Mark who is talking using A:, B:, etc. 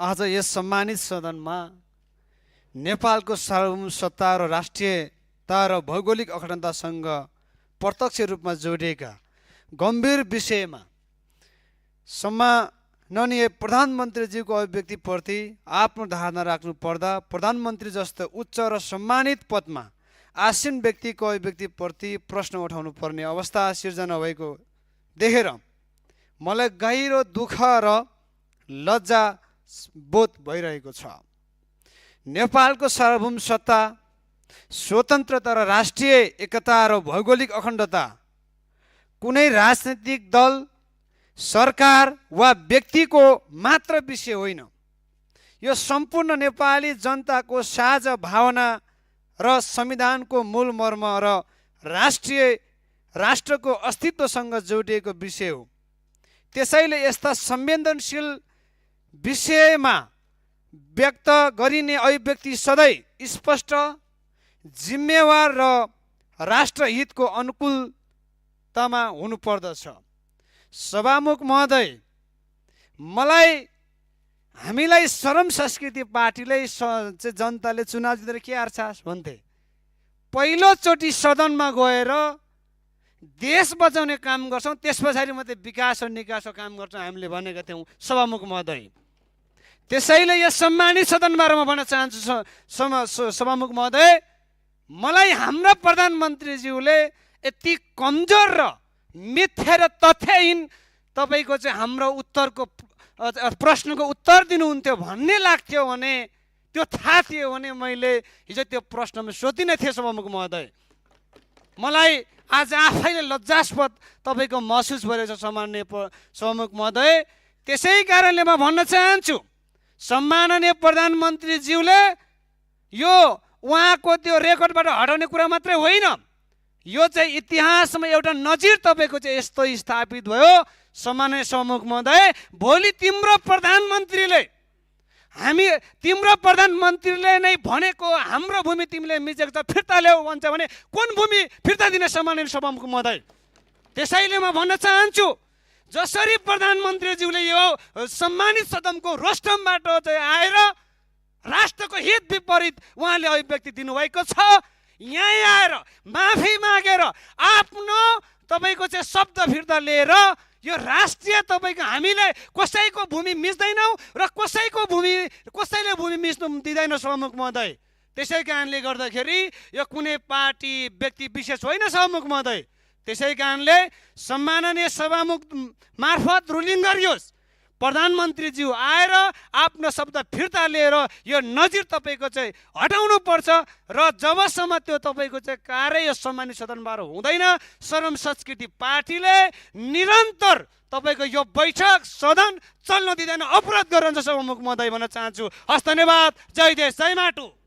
A: आज यस सम्मानित सदनमा नेपालको सार्वभौम सत्ता र राष्ट्रियता र भौगोलिक अखण्डतासँग प्रत्यक्ष रूपमा जोडिएका गम्भीर विषयमा सम्माननीय प्रधानमन्त्रीज्यूको अभिव्यक्तिप्रति आफ्नो धारणा राख्नु पर्दा प्रधानमन्त्री जस्तो उच्च र सम्मानित पदमा आसीन व्यक्तिको अभिव्यक्तिप्रति प्रश्न उठाउनु पर्ने अवस्था सिर्जना भएको देखेर मलाई गहिरो दुःख र लज्जा बोध भइरहेको छ। नेपालको सार्वभौम सत्ता, स्वतन्त्रता र राष्ट्रिय एकता र भौगोलिक अखण्डता कुनै राजनैतिक दल, सरकार वा व्यक्तिको मात्र विषय होइन। यो सम्पूर्ण नेपाली जनताको साझा भावना र संविधानको मूल मर्म र राष्ट्रको अस्तित्वसँग जोडिएको विषय हो। त्यसैले यस्ता संवेदनशील विषयमा व्यक्त गरिने अभिव्यक्ति सधैँ स्पष्ट, जिम्मेवार र राष्ट्रहितको अनुकूलतामा हुनुपर्दछ। सभामुख महोदय, हामीलाई श्रम संस्कृति पार्टीले जनताले चुनाव जितेर के आर्छ भन्थे। पहिलोचोटि सदनमा गएर देश बचाउने काम गर्छौँ, त्यस पछाडि मात्रै विकास र निकासको काम गर्छौँ हामीले भनेका थियौँ सभामुख महोदय। त्यसैले यस सम्मानित सदनबारे म भन्न चाहन्छु सभामुख महोदय, मलाई हाम्रा प्रधानमन्त्रीज्यूले यति कमजोर र मिथ्या र तथ्यहीन तपाईँको चाहिँ हाम्रो उत्तरको प्रश्नको उत्तर दिनुहुन्थ्यो भन्ने लाग्थ्यो भने, त्यो थाहा थियो भने मैले हिजो त्यो प्रश्नमा सोधिनै थिएँ सभामुख महोदय। मलाई आज आफैले लज्जास्पद तपाईँको महसुस भइरहेछ सम्माननीय सभामुख महोदय। त्यसै कारणले म भन्न चाहन्छु सम्माननीय प्रधानमन्त्रीज्यूले यो उहाँको त्यो रेकर्डबाट हटाउने कुरा मात्रै होइन, यो चाहिँ इतिहासमा एउटा नजिर तपाईँको चाहिँ यस्तो स्थापित भयो। सम्माननीय सभामुख महोदय, भोलि तिम्रो प्रधानमन्त्रीले नै भनेको हाम्रो भूमि तिमीले मिचेको छ फिर्ता ल्याऊ भन्छ भने कुन भूमि फिर्ता दिने सम्माननीय सभामुख महोदय? त्यसैले म भन्न चाहन्छु जसरी प्रधानमन्त्रीज्यूले यो सम्मानित सदनको रोस्टमबाट चाहिँ आएर राष्ट्रको हित विपरीत उहाँले अभिव्यक्ति दिनुभएको छ, यहीँ आएर माफी मागेर आफ्नो तपाईँको चाहिँ शब्द फिर्ता लिएर यो राष्ट्रिय तपाईँको हामीले कसैको भूमि मिच्दैनौँ र कसैले भूमि मिच्नु दिँदैन सभामुख महोदय। त्यसै कारणले गर्दाखेरि यो कुनै पार्टी व्यक्ति विशेष होइन सभामुख महोदय। त्यसै कारणले सम्माननीय सभामुख मार्फत रुलिङ गरियोस्, प्रधानमन्त्रीज्यू आएर आफ्नो शब्द फिर्ता लिएर यो नजिर तपाईँको चाहिँ हटाउनु पर्छ र जबसम्म त्यो तपाईँको चाहिँ कार्य यो सम्मानित सदनबाट हुँदैन, श्रम संस्कृति पार्टीले निरन्तर तपाईँको यो बैठक सदन चल्न दिँदैन, अवरोध गरिरहन्छ सभामुख महोदय भन्न चाहन्छु। हस्, धन्यवाद। जय देश, जय माटो।